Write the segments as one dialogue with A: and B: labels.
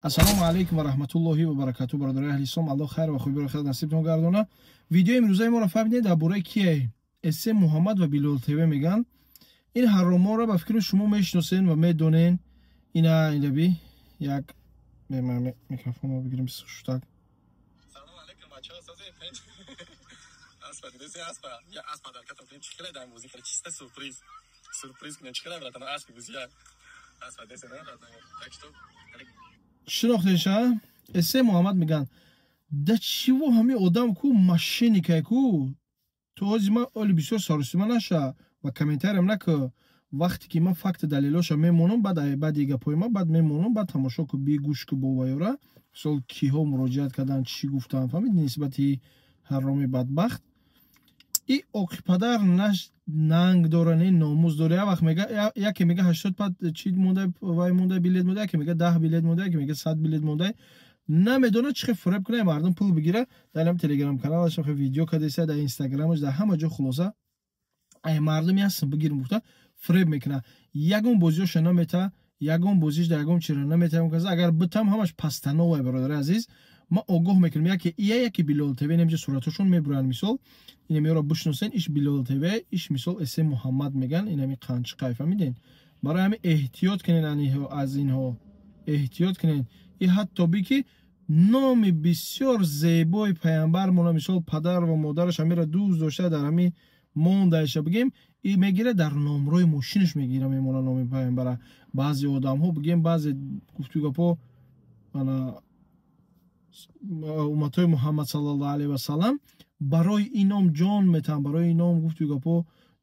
A: Ассалому алайкум ва раҳматуллоҳи ва баракату, бародарои аҳли ислом. Аллоҳ хайр ва хубиро хел насибтон гардона. Видеои имрӯзаи моро фаҳмидед, дар бораи кие? Эсе Муҳаммад ва Билол ТВ меган. Ин ҳароморо ба фикри шумо мешиносен ва медонен. Ина инаби як микрофонро бигирем шутак.
B: Салом алайкум, бачаҳо, созед? Аспа дидеси, аспа. Я аспа дар катам кунем, чӣ хеле дар музика, чиста сюрприз. Сюрприз кунем, чӣ хеле, братан, аспи бузия. Аспа десе, на, братан. Так что
A: Шинохтеша? Эсе Муҳаммад меган. Да чиво ҳами одам ку мошенникай ку? То ҳози ман оли бисёр саросима наша ва комментариям нака. Вақте ки ман факти далелоша мемонам, баъд баъди гапҳои ман баъд мемонам, баъд тамошо ку, бигӯш ку бо вайёра. Мисол, киҳо муроҷиат карданд, чӣ гуфтанд, фаҳмид, нисбати ҳароми бадбахт. И оқипадар наш нанг дора, не номус дора. Як вақт мега, яке мега 80 пад чи монда, вай монда, билет монда, яке мега 10 билет монда, яке мега 100 билет монда. Намедонад чӣ хел фуреб кунад, мардум пул бигира. Дар ҳам телеграм каналаш видео кардеса, дар инстаграмаш, дар ҳама ҷо. Хулоса, ай мардум ясм бигирм гуфта фуреб мекунад. Ягон бозиёша намета, ягон бозиш дар ягон чиро намета. Агар битам, ҳамаш постановай, бародари азиз. Ма огоҳ мекунам, яке ия, яке Билол ТВ. Немҷа суратҳошон мебуранд. Мисол, инамиёро бишносен: иш Билол ТВ, иш, мисол, Эсе Муҳаммад меган, инами қанчиқай, фаҳмиден? Барои ҳами эҳтиёт кунен, аз инҳо эҳтиёт кунен. И ҳатто би ки номи бисёр зебои паямбармона, мисол, падар ва модараш ҳамира дӯст дошта, дар ҳами мондаиша бигем, и мегира, дар номрои мошинаш мегира, мемона номи паямбара. Баъзе одамҳо, бигем, баъзе гуфту гапҳо, ана умматҳои Муҳаммад саллаллоҳу алайҳи васалам барои ин ном ҷон метаҳанд, барои ин ном, гуфту гапҳо,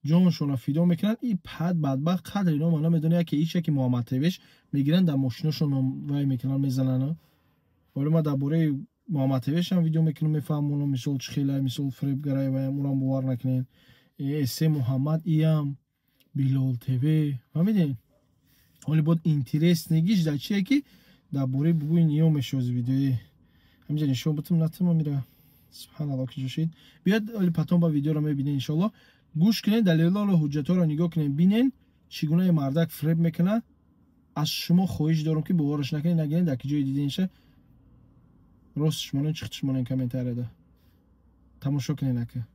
A: ҷоншонро фидо мекунанд. И пад бадбахт қадри нома намедонад. Яке иш, яке Муҳаммад ТВш мегиранд, дар мошиношон ном вай мекунанд, мезананд. Вале ман дар бораи Муҳаммад ТВшам видео мекунам, мефаҳмонам, мисол, чӣ хела, мисол, фиребгарай ваям, урам бовар накунед. Эсе Муҳаммад иям, Билол ТВ, фаҳмидем? Ҳоли бод интереснегиш дар чие, ки дар бораи бугӯи ниё мешози видеои ҳаминҷа нишон бутум натум амира. Субҳаналло, ки ҷошид биёд. Оли потом ба видеоро мебинед, иншоалло. Гӯш кунед, далелҳоро, ҳуҷҷатҳоро нигоҳ кунед, бинен чӣ гуна мардак фиреб мекунад. Аз шумо хоҳиш дорам, ки бовараш накунед, нагиред. Дар ки ҷое диденша, ростш монен, чихтиш монен, комментарияда тамошо кунед ака.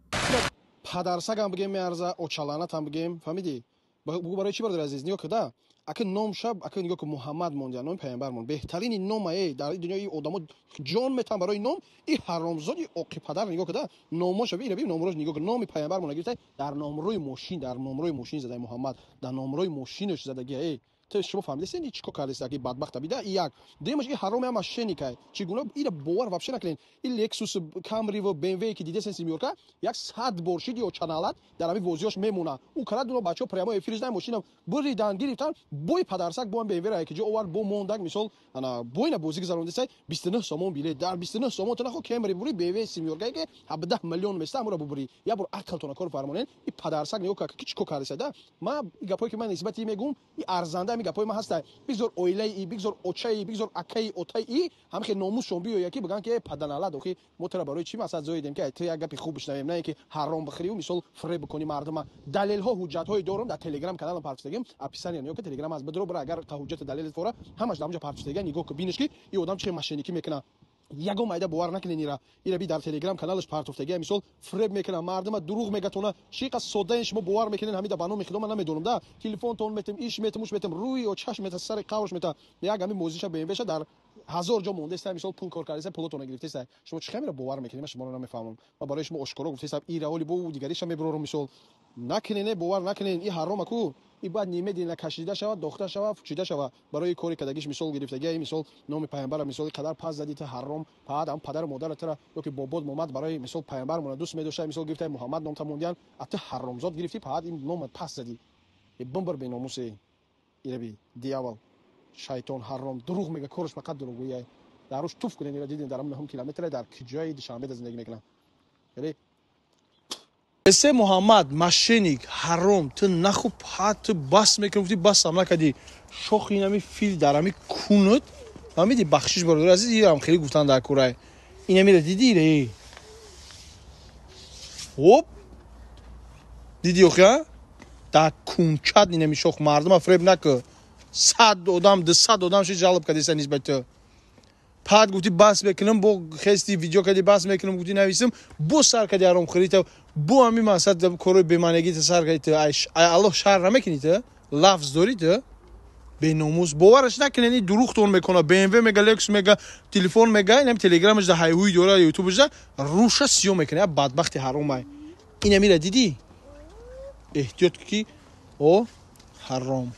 C: Падарсагам бигем меарза, очаланатам бигем, фаҳмидӣ? Бугу, барои чӣ, бародари азиз? Нигоҳ куда, ака, ном шаб, ака, нигоҳ ку, Муҳаммад мондия, номи паямбар монд, беҳтарини номае дар дунёи. Одамо ҷон метаҳанд барои ном. И ҳаромзоди оқипадар, нигоҳ куда, номоша бина, би номрош, нигоҳ ку, номи паямбар монда гирифта, дар номрои мошин, дар номрои мошин задаи Муҳаммад, дар номрои мошинаш задагия. Э, ту шумо фаҳмидесен, чӣ кор кардест, аки бадбахта бида? И як демаш, и ҳароме ҳам мошенникай. Чӣ гуна ира бовар вообще накунед? И Лексус, Камри ва БМВ, ки дидесен, семёрка, як сад бор шид ё чаналат дар ҳами возиёш мемона. Ӯ кара дуно бачаҳо прямо эфир здан, мошина буридан гирифтан. Бой падарсак бо БМВ ра яки ҷо овард, бо мондак, мисол, ана бойна бозӣ гузарондесай. 29 сомон билет, дар 29 сомон ту нахо Кемри бури, БМВ семёрка, ки 17 миллион места, ҳамура бубурӣ. Як бор ақлтона кор фармонен. И падарсак нигоҳ ки чӣ кор кардеса да. Ма гапое ки ман нисбати мегӯм, и арзанда ҳами гапҳои ман ҳаста. Бигзор оилаи, бигзор очаи, бигзор акаи, отаи и ҳамихе номусшон биёя, ки бигӯянд, ки паданалад, охи мо тура барои чӣ масад зоидем, ки ту як гапи хуб бишнавем, на ин ки ҳаром бихӯриву, мисол, фиреб бикунӣ мардума. Далелҳо, ҳуҷҷатҳое дорам, дар телеграм каналам партофтагим, описания нигоҳ ки, телеграм аз бидро бира. Агар та ҳуҷҷати далелет фора, ҳамаш дар онҷа партофтага, нигоҳ ку, биниш, ки и одам чӣ мошенникӣ мекунад. Ягон майда бовар накунед ира. Ира би, дар телеграм каналаш партофтагия, мисол, фиреб мекунад мардума, дурӯғ мегатона. Чӣ қад содаен, шумо бовар мекунед ҳамида ба номи Худо. Ман намедонам да, телефонтон метем, иш метем, уш метем, рӯи ё чашм мета, сари қаврш мета. Як ҳами мозиша БМВша дар ҳазор ҷо мондаеста, мисол, пул кор кардеста, пулотона гирифтеста. Шумо чӣ хамира бовар мекунед? Ман шуморо намефаҳмам. Ман барои шумо ошкоро гуфтестам, ира ҳоли бо дигариша мебурорам. Мисол, накунене, бовар накунен. И ҳарома ку, и бояд немедленно кашида шавад, дохта шавад, фучида шавад барои кори кардагиш. Мисол, гирифтагия, мисол, номи паямбара, мисол, қадар пас зади ту, ҳаром. Паад ам падару модарат тура ёки бобод момад барои, мисол, паямбармона дӯст медошта, мисол, гирифта, Муҳаммад номта мондиян, а ту ҳаромзод гирифтӣ, паад ин нома пас задӣ. Бимбар, беномусе, ираби дьявол, шайтон, ҳаром, дурӯғ мега, кораш фақат дурӯғгӯя. Дар рӯш туф кунед. Ира дидем, дар нӯҳум километре, дар киҷои Душанбеда зиндагӣ мекунам.
A: Эсе Муҳаммад, мошенник, ҳаром, ту наху пат, ту бас мекунӣ, гуфти, басам накардӣ. Шохи инами фил дар ҳами кунут, фаҳмидӣ? Бахшиш, бародари азиз, ирам хеле гуфтан дар курай. Инамира дидӣ, ре оп, дидӣ охи, а дар кунчат инами шох. Мардума фиреб накӯ. 100 одам, 200 одам ши жалоб кардеса нисбати ту. Пад гуфти, бас мекунам, бо хести видео кади, бас мекунам гуфти, нависам, бо сар кади ҳаромхӯрита, бо ҳамин мақсад корои бемаънагита сар кади. Ту ай Аллоҳ шар намекунӣ? Ту лафз дорӣ, ту беномус. Бовараш накунед, ин дурӯғтон мекунад. БМВ мега, Лексус мега, телефон мега, инам Телеграмаш да ҳайҳуи дора, Ютубаш да руша сиё мекунад. Бадбахти ҳаромай, инамира дидӣ, эҳтиёт ки, о ҳаром.